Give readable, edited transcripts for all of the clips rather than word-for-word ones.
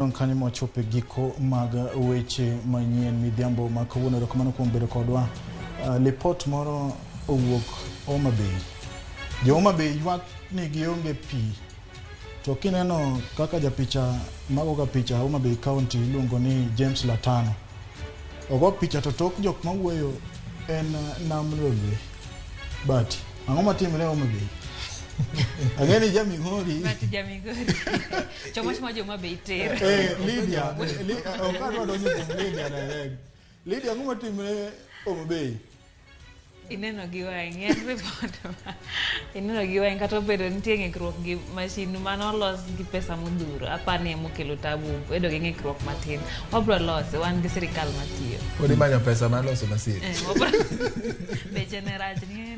Dong' kanyo mwachopo e giko mag weche manyien midhiambo ma kawuono. Erokamano kuom bedo kodwa. Lipot moro owuok Homa Bay. Jo Homa Bay ywak ni gionge pi. To kineno kaka japicha magoga picha Homa Bay County iluongo ni James Latano. Ogo picha to tok jok mawuoyo en nam Lolwe. But ang'o matimre Homa Bay? Ang'e ni ja Migori. But ja Migori. Choma choma joma be iter. Lydia, ok adwa donjo kuom Lydia direct. Lydia, ang'o matimre Homa Bay? Ineno gi wang'i, en report ma ineno gi wang'i kata obedo nitie ng'ikruok gi mashin manolos gi pesa modhuro. Apani emokelo tabu bedo gi ng'ikruok matin. Wabro lose, wan gi sirikal matiyo. Pod imanyo pesa mar loso masin. Beche ne rach ing'e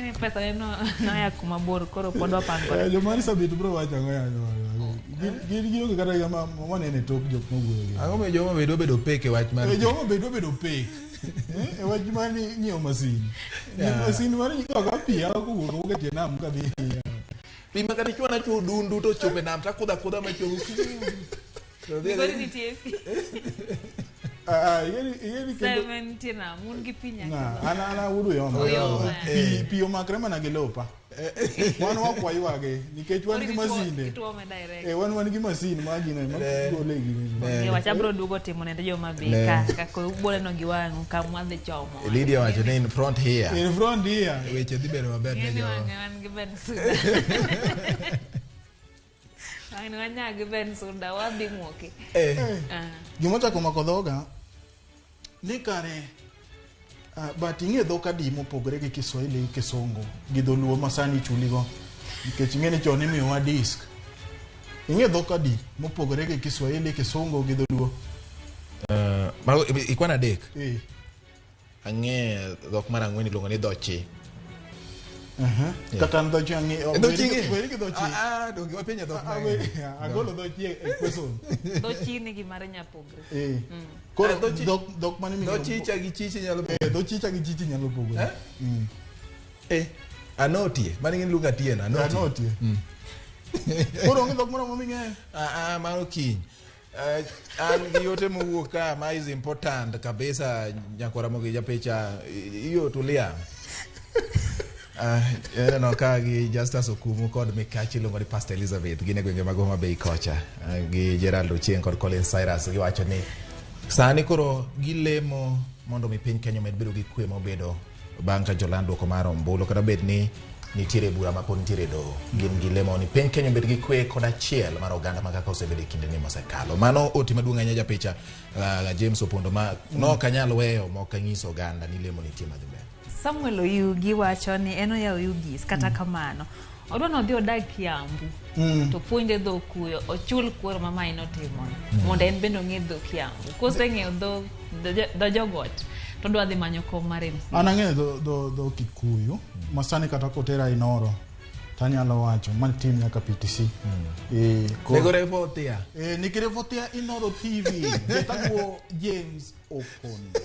ni pesa ne no noya kuma bor koro pod wapangore. Joma Marsabit bro wacho ang'o ya? Gin gionge kata gima waneno e tok jok mawuoyo gi. Ang'o miyo joma bedo bedo pek e wach mar Joma bedo bedo pek. E wach mar nyiewo masin. Nyiewo masin mar nyiewo pi kowuok awuoka e tie nam kadhi. Pi ma kata ichwana chwo dundu to chopo e nam takudha kudha machopo. Migori nitie pi. Ah, ing'eni kendo Seven nitie nam, un gi pi nyaka. Na, an awuod Uyoma. Uyoma. Pi omakre mana gi lopa. Wan ok waywage nikech wan gi masinde. Ituome direct. Wan gi masin ma gino ma gole gino. Onge wach abro duogo timo nende joma be ka kaka uboneno gi wang'u kama wadhi chomo. Lydia wacho ni in front here. In front here. Weche dhi bedo maber ne Ng'eni jo. wang'e wan gi Ben Suda. Wang'ni wanya gi Ben Suda wadhi muoki. Gima ochako mako dhoga ni kare but ing'e dhok adi mopogore gi Kiswahili gi Kisungu gi dholuo ma sani ichuligo nikech ing'e ni chon imiyowa disk. Ing'e dhok adi mopogore gi Kiswahili, Kisungu gi dholuo? Mago ikwan adek. Ang'e dhok mar ang'wen iluongo ni dhochi. Kata an dhochi ang'e. Dhochi ing'e? Weri gi dhochi. Donge wapenjo dhok Ah, mang'eny. Agolo dhochi e question. Dhochi nigi mare nyapogre. Koro dhok mane ming'eyo? Dho chicha gi chichi nyalo Dho chicha gi chichi nyalo pogore. Anotie, mano ing'e luongo Atieno, anotie. Anotie. Koro onge dhok moro ming'eyo? Mano kiny. An gi yote mowuok ka ma is important kabisa nyakwara mogi japicha iyo tulia. Ineno ka gi Justus Okumu kod Mikachi iluongo ni Pastor Elizabeth gin e gwenge mag Homa Bay kocha gi Gerald Ochieng kod Colin Cyrus giwacho ni sani koro gilemo mondo mi piny Kenya omed bedo gi kwe mobedo bang' ka joland duoko mar ombulu kata bed ni nitiere bura ma pod nitiere doho gin gilemo ni piny Kenya obed gi kwe kod achiel mar oganda ma kaka osebedo e kindeni mosekalo. Mano oti maduong' ahinya japicha James Opondo ma nok anyal weyo mok anyiso oganda ni lemo nitie madhi mbele. Samuel Oyugi wacho ni en oyawo Oyugis kata kamano odwa ni odhi odag Kiambu to puonje dho kuyo ochul kuoro ma mae notimo mondo en bende ong'e dho Kiambu koseng'eyo dho jogot to odwa dhi manyo kom mar MCA. An ang'eyo dho Kikuyu ma sani kata kotera Inoro tanyalo wacho ma tim nyaka PTC. Nikurepotia. Nikirepotia Inoro TV. Jetaguo James Opondo.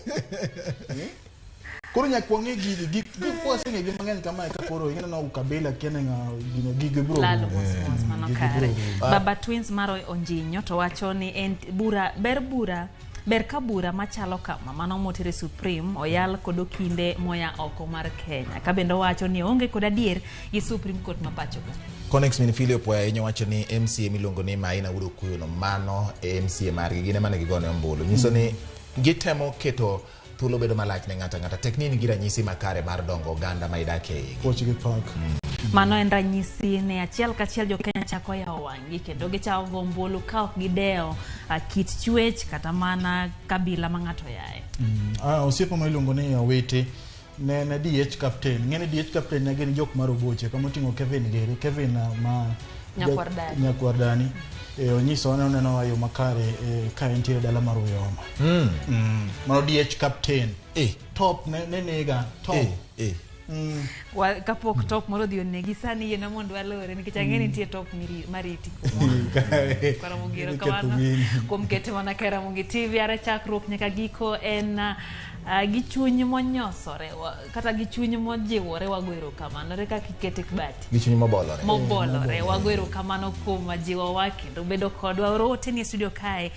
Koro nyaka wang'e gigi, gik kwaseng'e gi mang'eny kamae ka koro ing'e na ukabila kiene ng'a gino gigo biro Lalo rumo. mos mos mano Gigo kare. biro rumo. Baba Twins mar Onjinyo to wacho ni en bura ber bura ber ka bura machalo kama mano motere Supreme oyal kod okinde moya oko mar Kenya. Ka bende owacho ni oonge kod adier gi Supreme Court ma pacho ka. Connex min Philip Opuoyo ahinya wacho ni MCA miluongo ni Maina Wuod Okuyu no mano e MCA margi gin ema ne gigone ombulu. Nyiso ni gitemo keto thuolo bedo malach ne ng'ato ang'ata tek ni in gi ranyisi makare mar dongo oganda ma idak e igi. Puoch gi pak. Mano en ranyisi ni achiel kachiel jo Kenya chako yawo wang'gi kendo gichako go ombulu ka ok gidewo kit chwech kata mana kabila ma ng'ato yae. Osiepa ma iluongo ni Owiti ne en DH captain. Ng'e ni DH captain ne gin jok ma roboche kama oting'o Kevin Gere. Kevin ma Nyakwar Dani. Nyakwar Dani. Onyiso ni oneno yo makare ka entie dala mar Uyoma. Mano DH captain. Top ne nega top. Kapok top moro odhi onegi sani yiena mondo walore nikech ang'e ni nitie top mariti kumoro. Karamogi erokamano kuom kete mana ka Ramogi TV are chakruok nyaka giko en gi chuny monyosore kata gi chuny mojiwore wago erokamano ere kaka ikete kibati Gi chuny mobolore. Mobolore wago erokamano kuom jiwowa kendo bedo kodwa oro ote ni e studio kae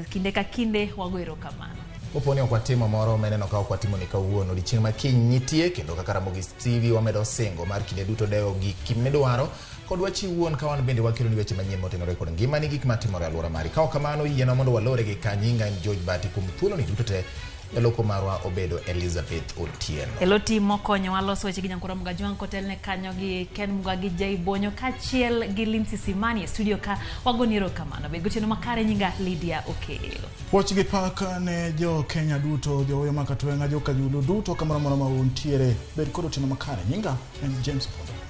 kinde ka kinde wago erokamano. Kopo ni ok watimo moro meneno ka ok watimo ni kawuono, odiochieng' ma kiny nitie kendo kaka Ramogi TV wamedo singo mar kinde duto dewo gik midwaro kod wach iwuon ka wan bende wakelo ni weche manyien motenore kod ngimani, gik matimore e alwora mari. Ka ok kamano, yienwa mondo walore gi kanyinga en George Bati kuom thuoloni duto te. Jaloko marwa obedo Elizabeth Otieno. Elo tim mokonyowa loso weche gi Nyankura Mugajwang' kotelne kanyo gi Ken Muga gi Jay Bonyo kaachiel gi Lindsay Simani e studio ka wagoni erokamano. Bed gotieno makare nyinga Lydia Okeyo. Puoch gi pak ne jo Kenya duto, jo Oyo Makatweng'a, jo Kajulu duto kamoro amora ma untiere. Bed kod otieno makare. Nyinga en James Opondo.